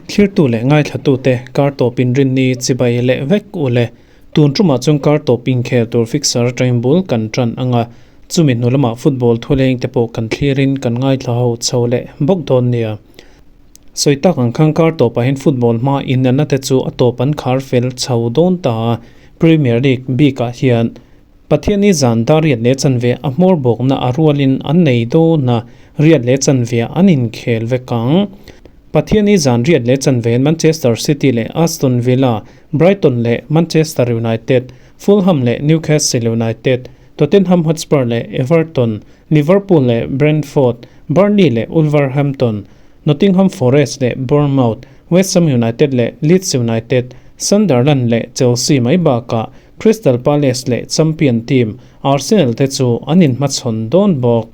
Thlirtu leh ngaithlatute kar tawp inrinni chibai leh vek u le. Tun tumah chuan kar tawp inkhel tur fixer atangin bul kan tan ang a, chumi hnu lamah football thuleng te pawh kan thlirin kan ngaithla ho chho leh bawk dawn nia. Sawi tak ang khan kar tawpah hian football hma inelna te chu a tawp an khar fel chho dawn ta a, Premier League bikah hian Pathianni zan dar riat leh chanve a hmawr bawkna a rualin an nei dawn a, riat leh chanve an inkhel vek ang. Pathianni zan riat leh chanve Manchester City leh Aston Villa, Brighton leh Manchester United, Fulham leh Newcastle United, Tottenham Hotspur leh Everton, Liverpool leh Brentford, Burnley leh Wolverhampton, Nottingham Forest leh Bournemouth, West Ham United leh Leeds United, Sunderland leh Chelsea mai bakah Crystal Palace leh champion team Arsenal te chu an inhmachhawn dawn bawk.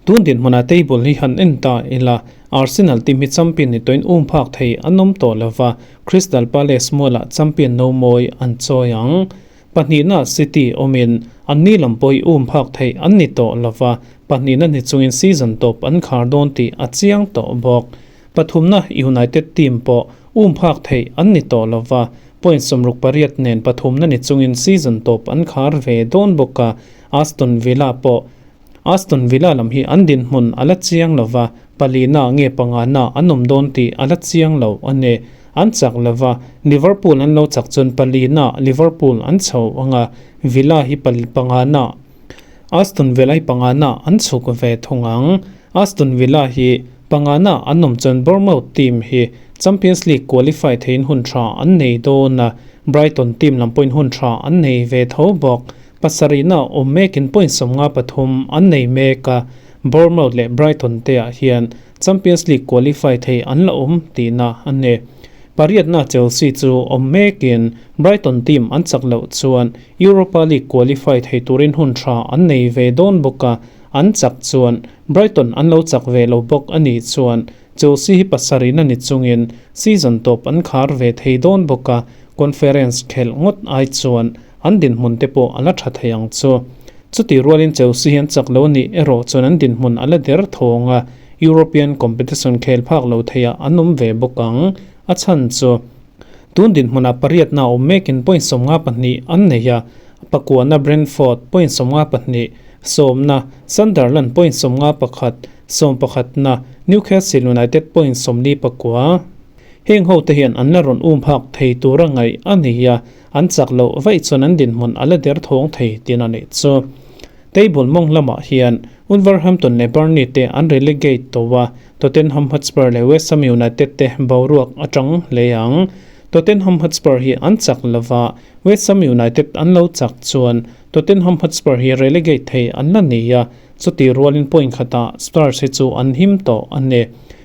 Tun dinhmunah table hi han en ta ila, Arsenal team hi champion ni tawhin um phak thei an awm tawh lova, Crystal Palace mualah champion no mawi an chawi ang. Pahnihna City awmin an ni lam pawh hi um phak thei an ni tawh lova, pahnihna ni chungin season tawp an khar dawn tih a chiang tawh bawk. Pathumna United team pawh um phak thei an ni tawh lova, point 68 nen pathumna ni chungin season tawp an khar ve dawn bawk a, Aston Villa pawh Aston Villa lam hi an dinhmun a la chiang lo va, palina nge pangana an awm dawn tih a la chiang lo a ni. An chak lo va, Liverpool an lo chak chuan palina Liverpool an chho ang a, Villa hi pangana Aston Villa hi pangana an chhuk ve thung ang. Aston Villa hi pangana an awm chuan Bournemouth team hi Champions League qualify theiin hun tha an nei dawn a, Brighton team lam pawhin hun tha an nei ve tho bawk. Pasarihna awm mekin point 53 an nei mek a, Bournemouth leh Brighton te ah hian Champions League qualify thei an la awm tihna a ni. Pariatna Chelsea chu awm mekin Brighton team an chak loh chuan Europa League qualify thei turin hun tha an nei ve dawn bawk a, an chak chuan Brighton an lo chak ve lo bawk a nih chuan Chelsea hi pasarihna ni chungin season tawp an khar ve thei dawn bawk a, Conference khelh ngawt ai chuan an dinhmun te pawh a la tha thei ang chu. Chutih rualin Chelsea hi an chak lo nih erawh chuan an dinhmun a la der thawng a, European competition khel phak lo theiah an awm ve bawk ang. A chhan chu tun dinhmunah pariatna awm mekin point 52 an nei a, pakuana Brentford point 52, sawmna Sunderland point 51, sawmpakhatna Newcastle United point 49. Heng ho te hian an la rawn um phak thei tura ngaih a ni a, an chak loh vaih chuan an dinhmun a la der thawng thei tin a nih chu. Table mawng lamah hian Wolverhampton leh Burnley te an relegate tawh a, Tottenham Hotspur leh West Ham United te boruak atang hle ang. Tottenham Hotspur hi an chak lova, West Ham United an lo chak chuan Tottenham Hotspur hi relegate thei an la ni a, Chutih rualin point khatah Spurs hi chu an him tawh a ni.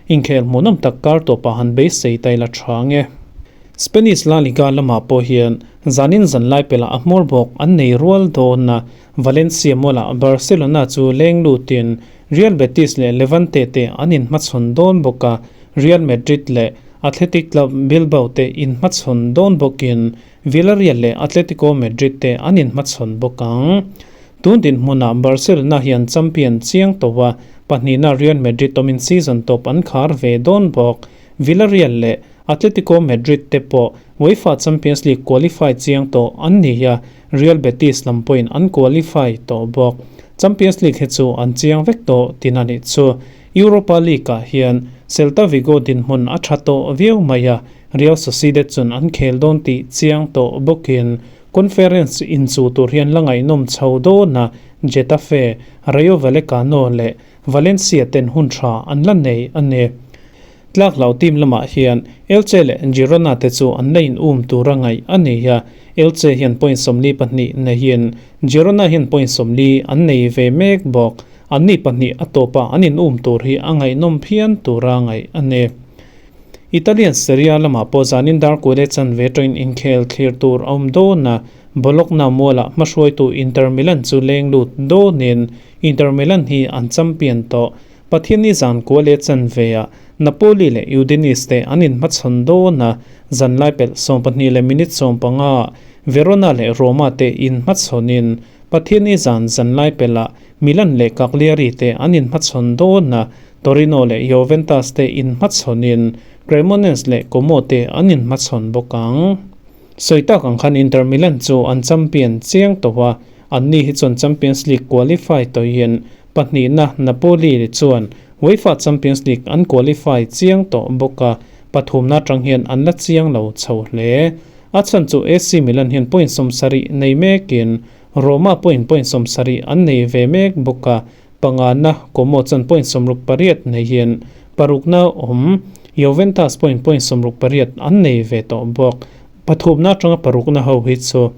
Inkhel hmuhnawm tak kar tawpah han beisei ta ila tha nge. Spanish La Liga lamah pawh hian zanin zanlai pelah a hmawr bawk an nei rual dawn a, Valencia mawlah Barcelona chu leng lutin Real Betis leh Levante te an inhmachhawn dawn bawk a, Real Madrid leh Athletic Club Bilbao te inhmachhawn dawn bawkin Villarreal leh Atletico Madrid te an inhmachhawn bawk ang. Tun dinhmunah Barcelona hian champion chiang tawh a, pahnihna Real Madrid awmin season tawp an khar ve dawn bawk. Villarreal leh Atletico Madrid te pawh UEFA Champions League qualify chiang tawh an ni a, Real Betis lam pawhin an qualify tawh bawk. Champions League hi chu an chiang vek tawh tin a nih chu. Europa League-ah hian Celta Vigo dinhmun a tha tawh viau mai a, Real Sociedad chuan an khel dawn tih chiang tawh bawkin Conference inchuh tur hian la ngaihnawm chho dawn a, Getafe, Rayo Vallecano leh Valencia ten hun tha an la nei a ni. Tlaklo team lamah hian Elche leh Girona te chu an la in um tura ngaih a ni a, Elche hian point 42 neiin Girona hian point 40 an nei ve mek bawk. Anni pahnih a tawpa an in um tur hi a ngaihnawm phian tura ngaih a ni. Italian Serie A lamah pawh zanin dar kual e chanve train inkhel thlir tur a awm dawn a, Bologna mualah hmahruaitu Inter Milan chu leng lut dawnin Inter Milan hi an champion tawh. Pathianni zan kual e chanveah Napoli leh Udinese te an inhmachhawn dawn a, zanlai pelh 12 leh minute 15 ah Verona leh Roma te inhmachhawnin Pathianni zan zanlai pelhah Milan leh Cagliari te an inhmachhawn dawn a, Torino leh Juventus te inhmachhawnin Cremonese leh Como te an inhmachhawn bawk ang. Sawi tak ang khan Inter Milan chu an champion chiang tawh a, anni hi chuan Champions League qualify tawhin pahnihna Napoli chuan UEFA Champions League an qualify chiang tawh bawk a, pathumna atang hian an la chiang lo chho hle. A chhan chu AC Milan hian point 70 nei mekin Roma pawhin point 70 an nei ve mek bawk a, pangana Como chuan point 68 neihin parukna awm Juventus pawhin point 68 an nei ve tawh bawk. Pathumna atanga parukna ho hi chu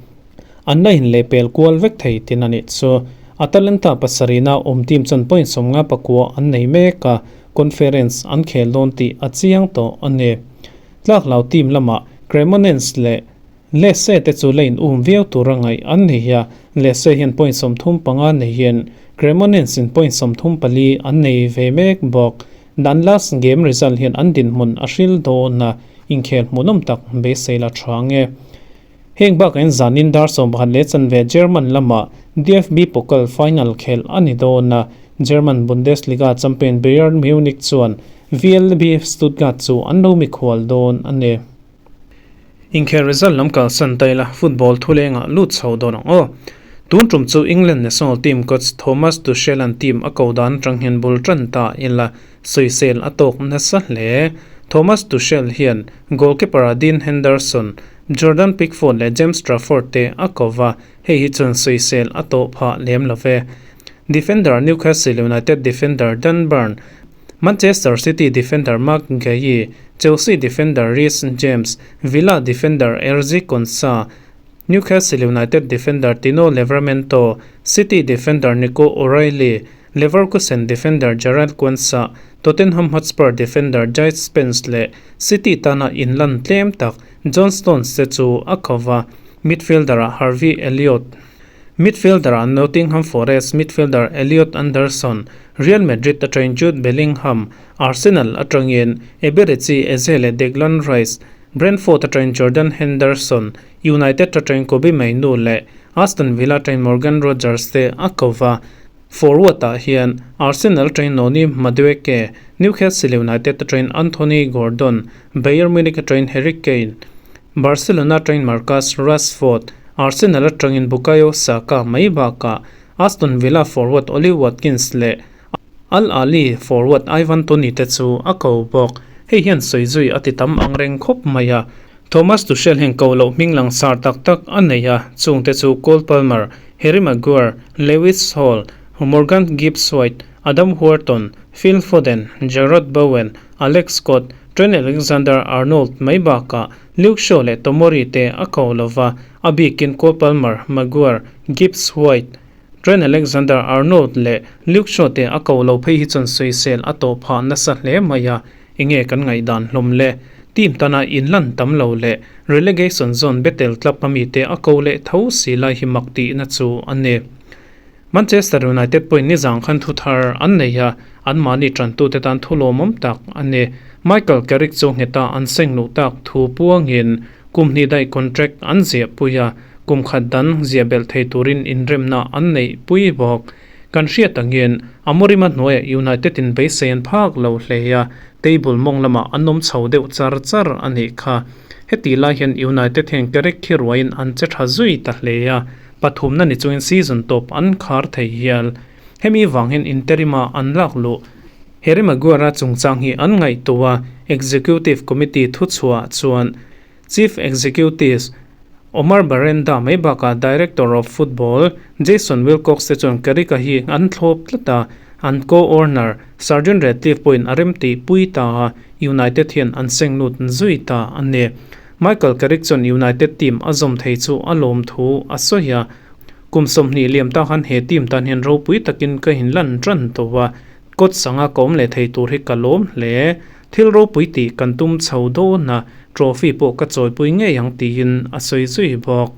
an la inlehpel kual vek thei tin a nih chu. Atalanta pasarihna awm team chuan point 59 an nei mek a, Conference an khel dawn tih a chiang tawh a ni. Tlaklo team lamah Cremonese leh Lecce te chu la in um viau tur a ngaih an ni hi a, Lecce hian point 35 nei hian Cremonese in point 34 an nei ve mek bawk. Dan last game result hian an dinhmun a hril dawn a, inkhel hmuhnawm tak beisei la tha ang e. Heng bakah hian zanin dar 11 leh chanve German lamah DFB Pokal final khelh a ni dawn a, German Bundesliga champion Bayern Munich chuan VLB Stuttgart chu an lo mikhual dawn a ni. Inkhel result lam kalsan ta ila, football thulengah lut chho dawn ang aw. Tun tum chu England national team coach Thomas Tuchel an team a ko dan atang hian bul tan ta ila, sawisel a tawk nasa hle. Thomas Tuchel hian goalkeeper-a Dean Henderson, Jordan Pickford leh James Trafford te a ko va, hei hi chuan sawisel a tawh phah lem lo ve. Defender Newcastle United defender Dan Burn, Manchester City defender Marc Guehi, Chelsea defender Reece James, Villa defender Ezri Konsa, Newcastle United defender Tino Livramento, City defender Nico O'Reilly, Leverkusen defender Jarell Quansah, Tottenham Hotspur defender Djed Spence leh City tana inlan tlem tak John Stones te chu a ko va, midfielder-ah Harvey Elliott. Midfielder-ah Nottingham Forest midfielder Elliot Anderson, Real Madrid atangin Jude Bellingham, Arsenal atangin Eberechi Eze leh Declan Rice, Brentford atangin Jordan Henderson, United atangin Kobbie Mainoo leh Aston Villa atangin Morgan Rogers te a ko va. Forward-ah hian Arsenal atangin Noni Madueke, Newcastle United atangin Anthony Gordon, Bayern Munich atangin Harry Kane, Barcelona atangin Marcus Rashford, Arsenal atangin Bukayo Saka mai bakah Aston Villa forward Ollie Watkins leh Al Ahly forward Ivan Toney te chu a ko bawk. Hei hian sawi zui a ti tam ang reng khawp mai a. Thomas Tuchel hian ko loh hming langsar tak tak a nei a, chungte chu Cole Palmer, Harry Maguire, Lewis Hall, Morgan Gibbs-White, Adam Wharton, Phil Foden, Jarrod Bowen, Alex Scott, Trent Alexander-Arnold mai bakah Luke Shaw leh Tomori te a ko lo va, a bikin Cole Palmer, Maguire, Gibbs-White, Trent Alexander-Arnold leh Luke Shaw te a ko lo phei hi chuan sawisel a tawh phah nasa hle mai a, enge kan ngaihdan hlawm le? Team tana inlan tam lo leh relegation zone battle club a mite a ko leh tho si lai hi mak tihna chu a ni. Manchester United pawhin nizang khan thu thar an nei a, anmahni tantute tan thu lawmawm tak a ni. Michael Carrick chu ngheta an seng luh tak thu puangin kum hnih daih contract an ziah pui a, kum khat dan ziah belh thei turin inremna an neih pui bawk. Kan hriat angin Amorim a hnuaiah United in beisei an phak lo hle a, table mawng lamah an awm chho deuh char char a nih kha. Hetih lai hian United hian Carrick khi ruaiin an che tha zui ta hle a, Pathumna ni chungin season tawp an khar thei hial. Hemi vang hian interim-a an lak luh Harry Maguire-a chungchang hi an ngaihtuah a, Executive Committee thuchhuah chuan Chief Executive Omar Berrada mai bakah Director of Football Jason Wilcox te chuan Carrick-a hi an thlawp tlat a, an co-owner Sir Jim Ratcliffe pawhin a remtih pui ta a, United hian an seng lut zui ta a ni. Michael Carrick chuan United team a zawm thei chu a lawm thu a sawi a, Kum 20 liam ta khan he team tan hian ropui takin ka inlan tan tawh a, kawt sanga ka awm leh thei tur hi ka lawm hle. Thil ropui tih kan tum chho dawn a, trophy pawh ka chawipui ngei ang tiin a sawi zui bawk.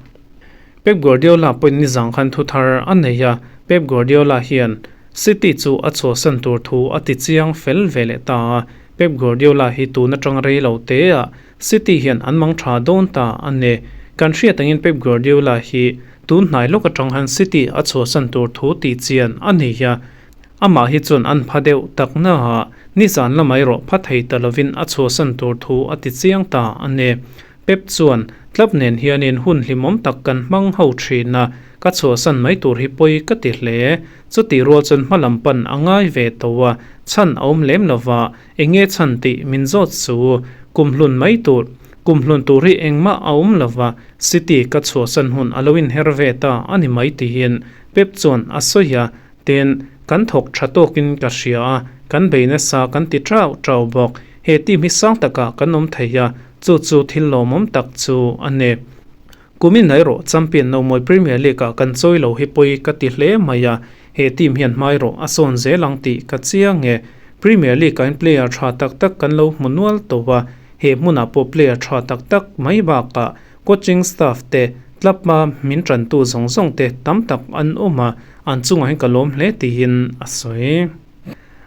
Pep Guardiola pawhin nizang khan thu thar a nei a, Pep Guardiola hian City chu a chhuahsan tur thu a ti chiang fel ve leh ta a, Pep Guardiola hi tun atang rei lo te a, City hian an mang tha dawn ta a ni. Kan hriat angin Pep Guardiola hi tun hnai lawk atang han City a chhuahsan tur thu tih chian a ni a. Amah hi chuan an pha deuh tak na a, Nizan lamah erawh pha thei ta lovin a chhuahsan tur thu a ti chiang ta a ni. Pep chuan, Club nen hianin hun hlimawm tak kan hmang ho thin a, ka chhuahsan mai tur hi pawi ka ti hle. Chutih rual chuan hma lam pan a ngai ve tawh a, chhan a awm lem lova, eng nge chhan tih min zawt su. Kum hlun mai tur, kum hlun tur hi engmah a awm lova, City ka chhuahsan hun a lo inher ve ta a ni mai tiin Pep chuan a sawi a, Tin, kan thawk tha tawkin ka hria a, kan bei nasa kan ti trau trau bawk. He team hi sang takah kan awm thei a, chu chu thil lawmawm tak chu a ni. Kumin erawh Champion Nomawi Premier League-ah kan chawi lo hi pawi ka ti hle mai a, he team hian hma erawh a sawn zel ang tih ka chiang e. Premier League-ah hian player tha tak tak kan lo hmu nual tawh a, he hmunah pawh player tha tak tak mai bakah Coaching staff te, club hma min tantu zawng zawng te tam tak an awm a, an chungah hian ka lawm hle tiin a sawi.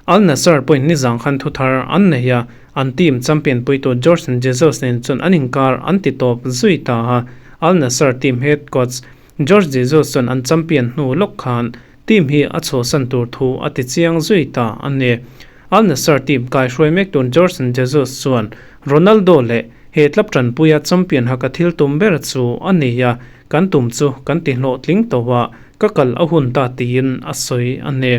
Al Nassr pawhin nizang khan thu thar an nei a, an team champion puitu Jorge Jesus nen chuan an inkar an ti tawp zui ta a. Al Nassr team head coach Jorge Jesus chuan an champion hnu lawk khan team hi a chhuahsan tur thu a ti chiang zui ta a ni. Al Nassr team kaihruai mek tun Jorge Jesus chuan Ronaldo leh he club tanpuia champion haka thil tum ber chu a ni a, kan tum chu kan ti hlawhtling tawh a, ka kal a hun ta tiin a sawi a ni.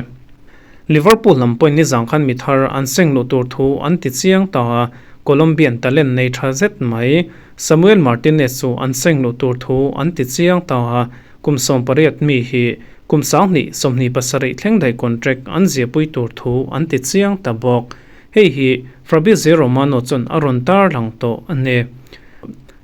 Liverpool lam pawhin nizang khan mi thar an seng luh tur thu an ti chiang ta a, Colombian talent nei tha zet mai Samuel Martinez chu an seng luh tur thu an ti chiang ta a, Kum 18 mi hi kum 2027 thleng daih contract an ziahpui tur thu an ti chiang ta bawk. Hei hi Fabrizio Romano chuan a rawn tarlang tawh a ni.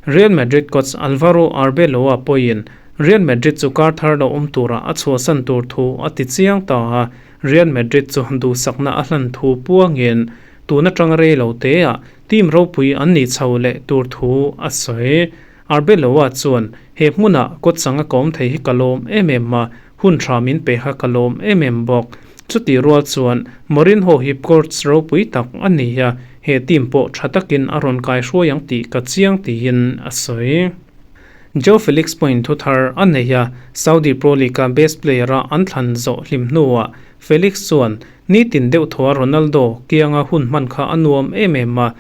Real Madrid coach Alvaro Arbeloa pawhin Real Madrid chu kar thar lo awm tura a chhuahsan tur thu a ti chiang ta a, Real Madrid chu duhsakna a hlan thu puangin tun atanga rei lo teah team ropui an nih chho leh tur thu a sawi. Arbeloa chuan, He hmunah kawtchang a kawm thei hi ka lawm em em a, hun tha min pe kha ka lawm em em bawk. Chutih rual chuan, Mourinho hi coach ropui tak a ni a, he team pawh tha takin a rawn kai hruai ang tih ka chiang tiin a sawi. Joe Felix pawhin thu thar a nei a, Saudi Pro League-a best player-a an thlan zawh hlim hnuah Felix chuan, Nitin deuh thaw a Ronaldo kianga hun hman kha a nuam em em a,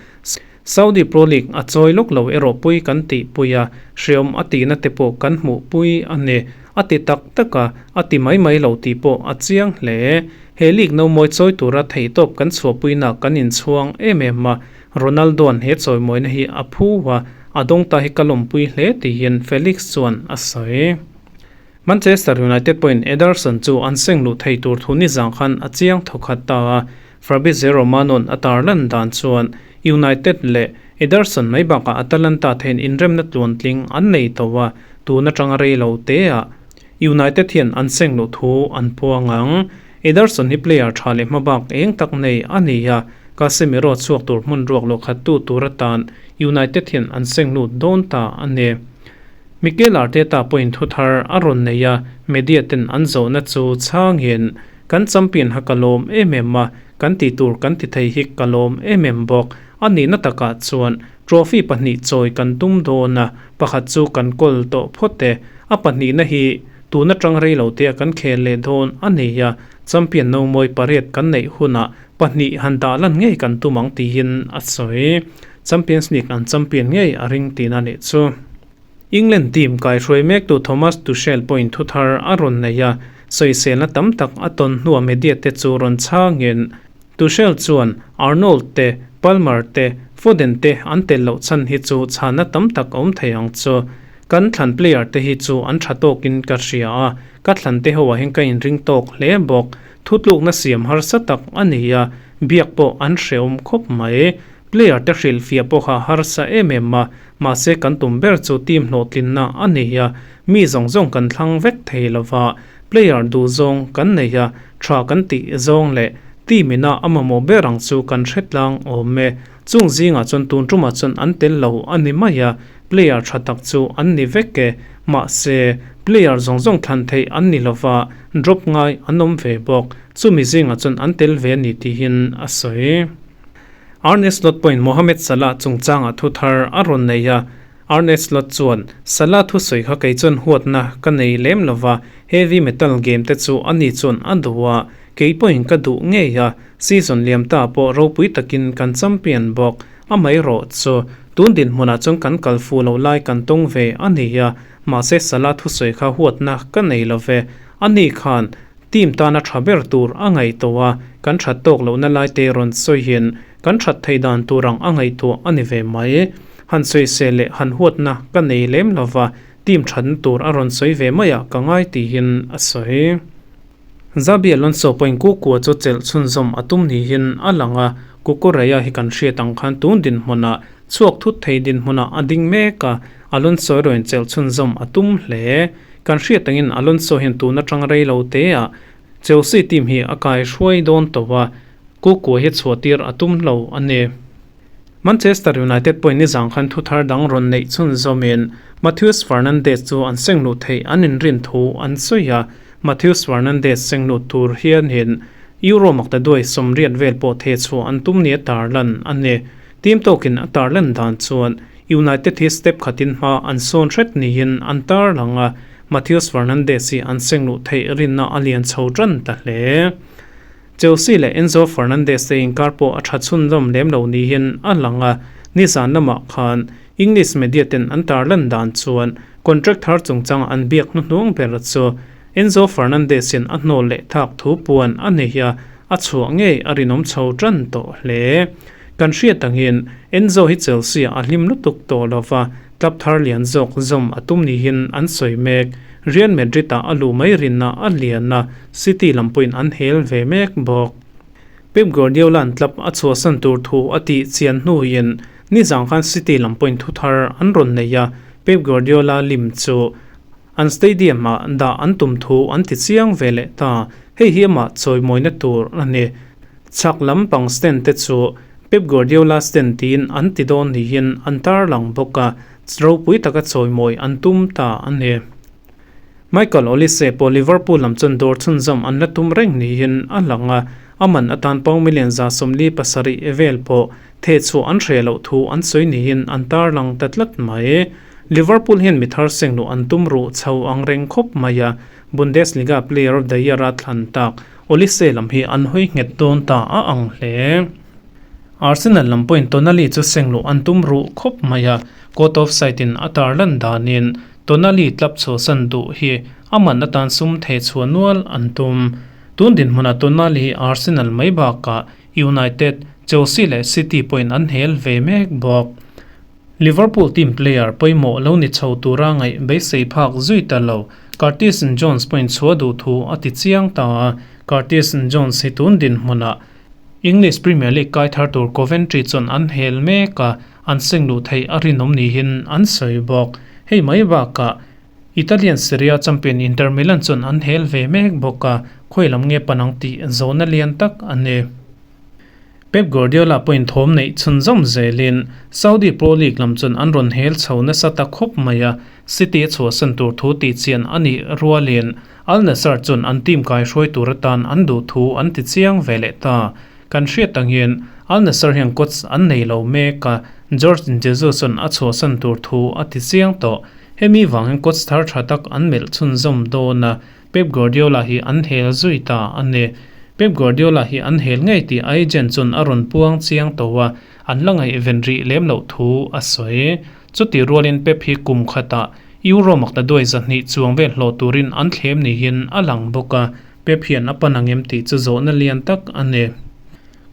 Saudi Pro League a chawi lawk lo erawh pui kan tih pui a, hreawm a tihna te pawh kan hmuh pui a ni. A ti tak tak a, a ti mai mai lo tih pawh a chiang hle. He league no mawi chawi tura theihtawp kan chhuahpuina kan inchhuang em em a, Ronaldo-a'n he chawimawina hi a phu a, a dawng ta hi ka lawmpui hle tiin Felix chuan a sawi. Manchester United pawhin Ederson chu an seng luh thei tur thu nizang khan a chiang thawkhat ta a, Fabrizio Romano-a'n a tarlan dan chuan United leh Ederson mai bakah Atalanta thein inremna tluantling an nei tawh a, tun atanga rei lo teah United hian an seng luh thu an puang ang. Ederson hi player tha leh hmabak eng tak nei a ni a, Casemiro chhuak tur hmun ruak luhkhattu tur atan United hian an seng lut dawn ta a ni. Mikel Arteta pawhin thu thar a rawn nei a, media ten an zawhna chu chhangin, Kan champion ha ka lawm em em a, kan tih tur kan ti thei hi ka lawm em em bawk. A nihna takah chuan trophy pahnih chawi kan tum dawn a, pakhat chu kan kawl tawh phawt e. A pahnihna hi tun atang rei lo te a kan khel leh dawn a ni a, champion no mawi pariat kan neih hunah pahnih han dah lan ngei kan tum ang tiin a sawi. Champions League an champion ngei a ring tihna nih chu. England team kaihruai mektu Thomas Tuchel pawhin thu thar a rawn nei a, sawiselna tam tak a tawn hnuah media te chu rawn chhangin Tuchel chuan Arnold te, Palmer te, Foden te an tel loh chhan hi chu chhanna tam tak a awm thei ang chu. Kan thlan player te hi chu an tha tawkin ka hria a, ka thlan te ho ah hian ka inring tawk hle bawk. Thutlukna siam harsa tak a ni a, biak pawh an hreawm khawp mai. Player te hrilhfiah pawha harsa em em a, mahse kan tum ber chu team hlawhtlinna a nei a, mi zawng zawng kan thlang vek thei lova, player duh zawng kan nei a, tha kan tih zawng leh team ina a mamawh ber ang chu kan hre tlang awm e. Chung zingah chuan tun tumah chuan an tel lo a ni mai a, player tha tak chu an ni vek e, mahse player zawng zawng thlan theih an ni lova, drop ngai an awm ve bawk, chumi zingah chuan an tel ve a ni tihin a sawi. Arne Slot pawhin Mohamed Salah chungchangah thu thar a rawn nei a, Arne Slot chuan, Salah thusawi kha kei chuan huatna ka nei lem lo va, heavy metal game te chu ani chuan a duh a, Kei pawhin ka duh ngei a, season liam ta pawh ropui takin kan champion bawk. Amaherawh chu, tun dinhmunah chuan kan kal fuh loh lai kan tawng ve a ni a, mahse Salah thusawi kha huatna ka nei lo ve. Ani khan team tana tha ber tur a ngaihtuah a, kan that tawk lohna lai te rawn sawiin kan that theih dan tur ang a ngaihtuah a ni ve mai. Han sawisel leh han huatna ka nei lem lo va, team thatna tur a rawn sawi ve maiah ka ngai tiin a sawi. Xabi Alonso pawhin Kukua chu chelh chhunzawm a tum niin a lang a, Cucurella hi kan hriat ang khan tun dinhmunah chhuak thut thei dinhmunah a ding mek a, Alonso erawhin chelh chhunzawm a tum hle. Kan hriat angin Alonso hian tun atang rei lo teah Chelsea team hi a kai hruai dawn tawh a, Kukua hi chhuahtir a tum lo a ni. Manchester United pawhin nizang khan thuthar dang rawn neih chhunzawmin Matheus Fernandes chu an seng luh theih an inrin thu an sawi a, Matheus Fernandes seng lut tur hianin Euro maktaduai 80 vel pawh theh chhuah an tum nia tarlan a ni. Team tawkin a tarlan dan chuan United hi step khatin hma an sawn hret niin an tarlang a, Matheus Fernandes hi an seng luh theih rinna a lian chho tan ta hle. Chelsea leh Enzo Fernandez te inkar pawh a tha chhunzawm lem lo niin a lang a, nizan lamah khan English media ten an tarlan dan chuan contract thar chungchanga an biak hnuhnung ber chu Enzo Fernandez in a hnawl leh thak thu puan a nei a, a chhuah ngei a rinawm chho tan tawh hle. Kan hriat angin Enzo hi Chelsea ah a hlim lutuk tawh lova, club thar lian zawk zawm a tum niin an sawi mek. Real Madrid ah a luh mai rinna a lian a, City lam pawhin an hel ve mek bawk. Pep Guardiola-a'n club a chhuahsan tur thu a tih chian hnuin nizang khan City lam pawhin thu thar an rawn nei a, Pep Guardiola lim chu an stadium-ah dah an tum thu an ti chiang ve leh ta. Hei hi amah chawimawina tur a ni. Chhak lam pang stand te chu Pep Guardiola stand tiin an ti dawn niin an tarlang bawk a, ropui taka chawimawi an tum ta a ni. Michael Olise pawh Liverpool lam chuan dawr chhunzawm an la tum reng niin a lang a, a man atan pound million 147 vel pawh thehchhuah an hreh loh thu an sawi niin an tarlang ta tlat mai. Liverpool hian mi thar seng luh an tum ruh chho ang reng khawp mai a, Bundesliga Player of the Year-a thlan tak Olise lam hi an hawi nghet dawn ta a ang hle. Arsenal lam pawhin Tonali chu seng luh an tum ruh khawp mai a, court of side-in a tarlan danin Tonali club chhuahsan duh hi a man atan sum theh chhuah nual an tum. Tun dinhmunah Tonali hi Arsenal mai bakah United, Chelsea leh City pawhin an hel ve mek bawk. Liverpool team player pawimawh lo ni chho tura ngaih beisei phak zui ta lo Curtis Jones pawhin chhuah duh thu a ti chiang ta a, Curtis Jones hi tun dinhmunah English Premier League kai thar tur Coventry chuan an hel mek a, an seng luh theih a rinawm niin an sawi bawk. Hei mai bakah Italian Serie A champion Inter Milan chuan an hel ve mek bawk a, khawi lam nge pan ang tih zawhna lian tak a ni. Pep Guardiola pawhin thawm neih chhunzawm zelin Saudi Pro League lam chuan an rawn hel chho nasa ta khawp mai a, City a chhuahsan tur thu tihchian a nih rualin Al Nassr chuan an team kaihruai tur atan an duh thu an ti chiang ve leh ta. Kan hriat angin Al Nassr hian coach an nei lo mek a, Jorge Jesus chuan a chhuahsan tur thu a ti chiang tawh. Hemi vang hian coach thar tha tak an melh chhunzawm dawn a, Pep Guardiola hi an hel zui ta a ni. Pep Guardiola hi an hel ngei tih a agent chuan a rawn puang chiang tawh a, an la ngaihven rih lem loh thu a sawi. Chutih rualin Pep hi kum khatah Euro makta duai 200 chuang vel hlawh turin an thlem niin a lang bawk a, Pep hian a pan angem tih chu zawhna lian tak a ni.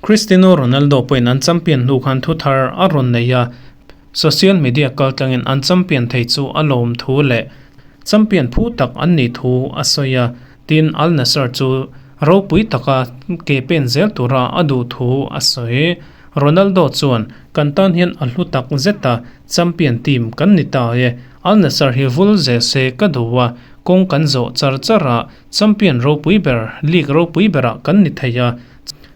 Cristiano Ronaldo pawhin an champion hnu khan thu thar a rawn nei a, social media kaltlangin an champion thei chu a lawm thu leh champion phu tak an nih thu a sawi a, tin Al Nassr chu ropui taka ke pen zel tura a duh thu a sawi. Ronaldo chuan, Kan tan hian a hlu tak zet a, champion team kan ni ta e. Al Nassr hi vul zel se ka duh a, kawng kan zawh char char a, champion ropui ber, league ropui berah kan ni thei a.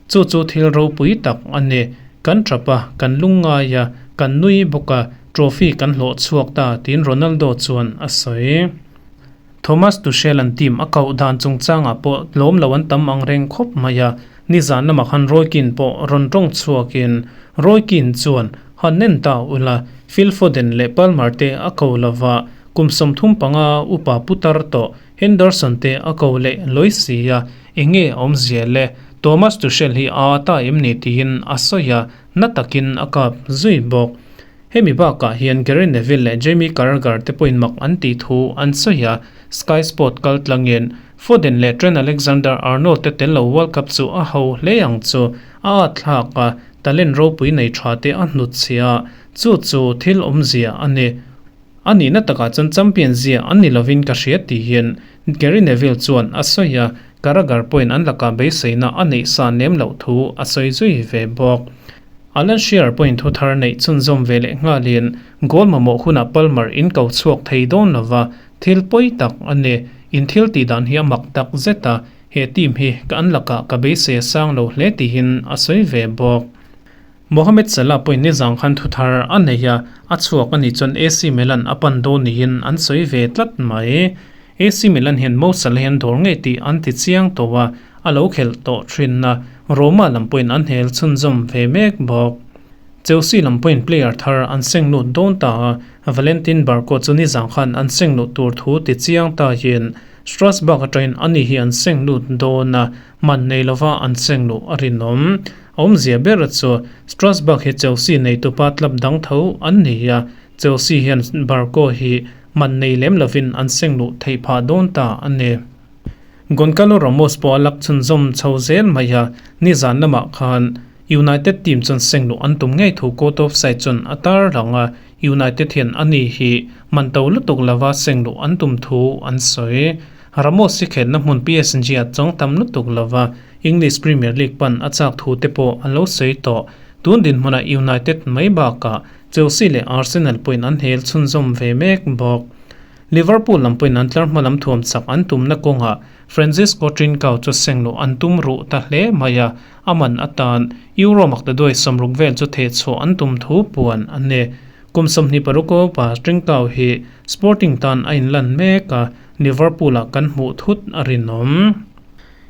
Chu chu thil ropui tak a ni. Kan tap a, kan lungngai a, kan nui bawk a, trophy kan hlawh chhuak ta, tiin Ronaldo chuan a sawi. Thomas Tuchel an team a koh dan chungchangah pawh tlawm lo an tam ang reng khawp mai a, nizan lamah khan Roy Keane pawh rawn tawng chhuakin Roy Keane chuan han en ta ula, Phil Foden leh Palmer te a ko lova, kum 35 upa putar tawh. Henderson te a ko leh lawi si a, enge a awmzia le? Thomas Tuchel hi a ata em ni tiin a sawi a, na takin a kap zui bawk. Hemi bakah hian Gary Neville leh Jamie Carragher te pawhin mak an tih thu an sawi a, Sky Sport kal tlangin Foden leh Trent Alexander-Arnold te tel lo World Cup chu a ho hle ang chu a at thlak a, talent ropui nei tha te a hnutchhia a, chu chu thil awmzia a ni. A nihna takah chuan champion zia an ni lovin ka hria tihin Gary Neville chuan a sawi a, Carragher pawhin an lakah beiseina a neih sa nem loh thu a sawi zui ve bawk. Alan Shearer pawhin thu thar neih chhunzawm ve leh nghalin goal mamawh hunah Palmer in ko chhuak thei dawn lova, thil pawi tak a ni. In thil tih dan hi a mak tak zet a, he team hi ka an lakah ka beisei a sang lo hle tihin a sawi ve bawk. Mohamed Salah pawhin nizang khan thu thar a nei a, a chhuak a nih chuan AC Milan a pan dawn niin an sawi ve tlat mai. AC Milan hian Mo Salah hi an dawr ngei tih an ti chiang tawh a, a lo khelh tawh thin a, Roma lam pawhin an hel chhunzawm ve mek bawk. Chelsea lam pawhin player thar an seng lut dawn ta a, Valentin Barco chu nizang khan an seng luh tur thu ti chiang ta hian Strasbourg atangin ani hi an seng lut dawn a, man nei lova an seng luh a rinawm. A awmzia ber chu Strasbourg hi Chelsea neitupa club dang tho an ni a, Chelsea hian Barco hi man nei lem lovin an seng luh theih phah dawn ta a ni. Goncalo Ramos pawh a lak chhunzawm chho zel mai a, nizan lamah khan United team chuan seng luh an tum ngei thu court of side chuan a tar lang a, United hian ani hi man to lutuk lova seng luh an tum thu an sawi. Ramos hi khelhna hmun PSG a chawng tam lutuk lova, English Premier League pan a chak thu te pawh a lo sawi tawh. Tun dinhmunah United mai bakah Chelsea leh Arsenal pawhin an hel chhunzawm ve mek bawk. Liverpool lam pawhin an tlar hma lam thuam chak an tumna kawngah Francisco Trincao chu seng luh an tum ruh ta hle mai a, a man atan Euro maktaduai 60 vel chu thehchhuah an tum thu puan a ni. Kum 26 upa Trincao hi Sporting tan a inlan mek a, Liverpool-ah kan hmuh thut a rinawm.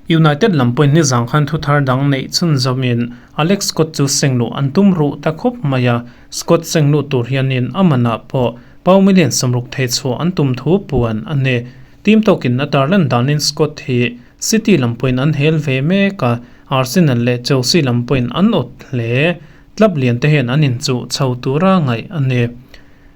United lam pawhin nizang khan thu thar dang neih chhunzawmin Alex Scott chu seng luh an tum ruh ta khawp mai a, Scott seng luh tur hianin a manah pawh pau million 60 thei chhuah an tum thu puan a ni. Team tawkin a tarlan danin Scott hi City lam pawhin an hel ve mek a, Arsenal leh Chelsea lam pawhin an awt hle. Club lian te hian an inchuh chho tura ngaih a ni.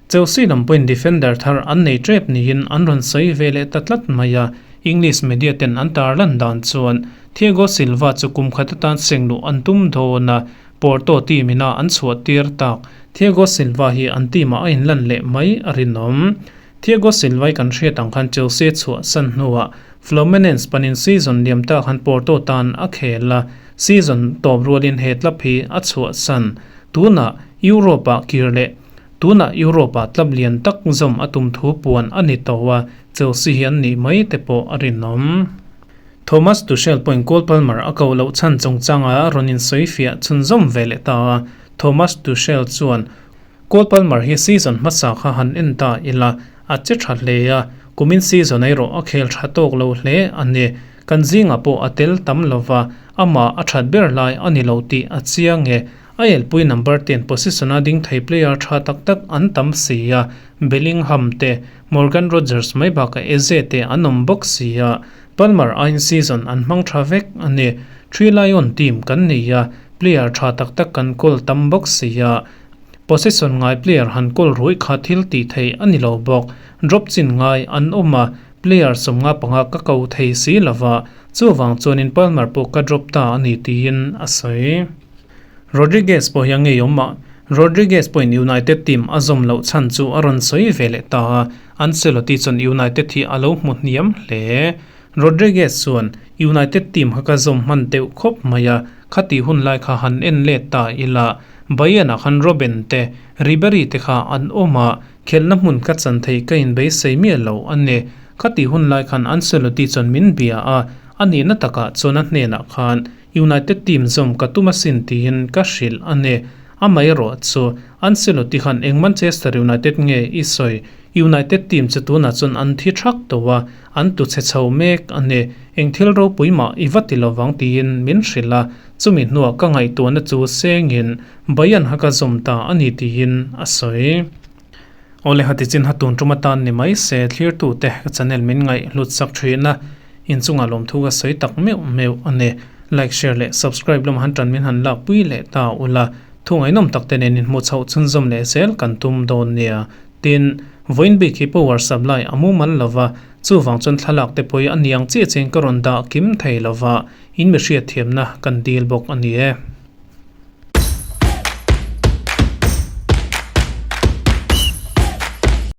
Chelsea lam pawhin defender thar an nei tep niin an rawn sawi ve leh ta tlat mai a, English media ten an tarlan dan chuan Thiago Silva chu kum khat atan seng luh an tum dawn a, Porto team ina an chhuah tir tak Thiago Silva hi an team ah a inlan leh mai a rinawm. Thiago Silva i kan hriat ang khan Chelsea chhuah san hnuah Fluminense panin season liam ta khan Porto tan a khel a, season tawp rualin he club hi a chhuah san. Tunah Europe ah kir leh Tunah Europe-ah club lian tak zawm a tum thu puan a ni tawh a, Chelsea hi an nih mai te pawh a rinawm. Thomas Tuchel pawhin Cole Palmer a koh loh chhan chungchanga rawn insawifiah chhunzawm ve leh ta a, Thomas Tuchel chuan, Cole Palmer hi season hmasa kha han en ta ila, a che tha hle a, kumin season erawh a khel tha tawk lo hle a ni. Kan zingah pawh a tel tam lova, amah a that ber lai a ni lo tih a chiang e. A elpui number ten position a ding thei player tha tak tak an tam si a, Bellingham te, Morgan Rogers mai bakah Eze te an awm bawk si a, Palmer aiin season an hmang tha vek a ni. Three Lion team kan nei a, player tha tak tak kan kawl tam bawk si a, possession ngai player han kawl ruih kha thil tih theih a ni lo bawk. Drop chin ngai an awm a, player 55 ka ko thei si lova, chuvang chuanin Palmer pawh ka drop ta a ni tiin a sawi. Rodriguez pawh hi a ngeiawm a, Rodriguez pawhin United team a zawm loh chhan chu a rawn sawi ve leh ta a, Ancelotti chuan United hi a lo hmu hniam hle. Rodriguez chuan, United team kha ka zawm hman deuh khawp mai a, khati hun lai kha han en let ta ila, Bayern-ah khan Robben te, Ribery te kha an awm a, khelhna hmun ka chan thei ka inbeisei miah lo a ni. Khati hun lai khan Ancelotti chuan min bia a, a nihna takah chuan a hnenah khan United team zawm ka tum asin tiin ka hrilh a ni. Amaherawh chu Ancelotti khan eng Manchester United nge i sawi? United team chu tunah chuan an thi thak tawh a, an tu chhe chho mek a ni. Eng thil ropui mah i va ti lovang tiin min hrilh a, chumi hnuah ka ngaihtuahna chu sengin Bayern ha ka zawm ta a ni tiin a sawi. Awle hati chin ha tun tum atan ni mai se thlirtute ka channel min ngaih hlut sak thin a, inchungah lawmthu ka sawi tak meuh meuh a ni. Like, share leh subscribe lamah han tan min han lak pui leh ta ula, thu ngaihnawm tak te nen inhmu chhoh chhunzawm leh zel kan tum dawn nia. Tin, vawiin bik hi power supply a mumal lova, chuvang chuan thlalak te pawh hi a niang chiah chiahin ka rawn dah kim thei lova, in mi hriatthiamna kan dil bawk a ni e.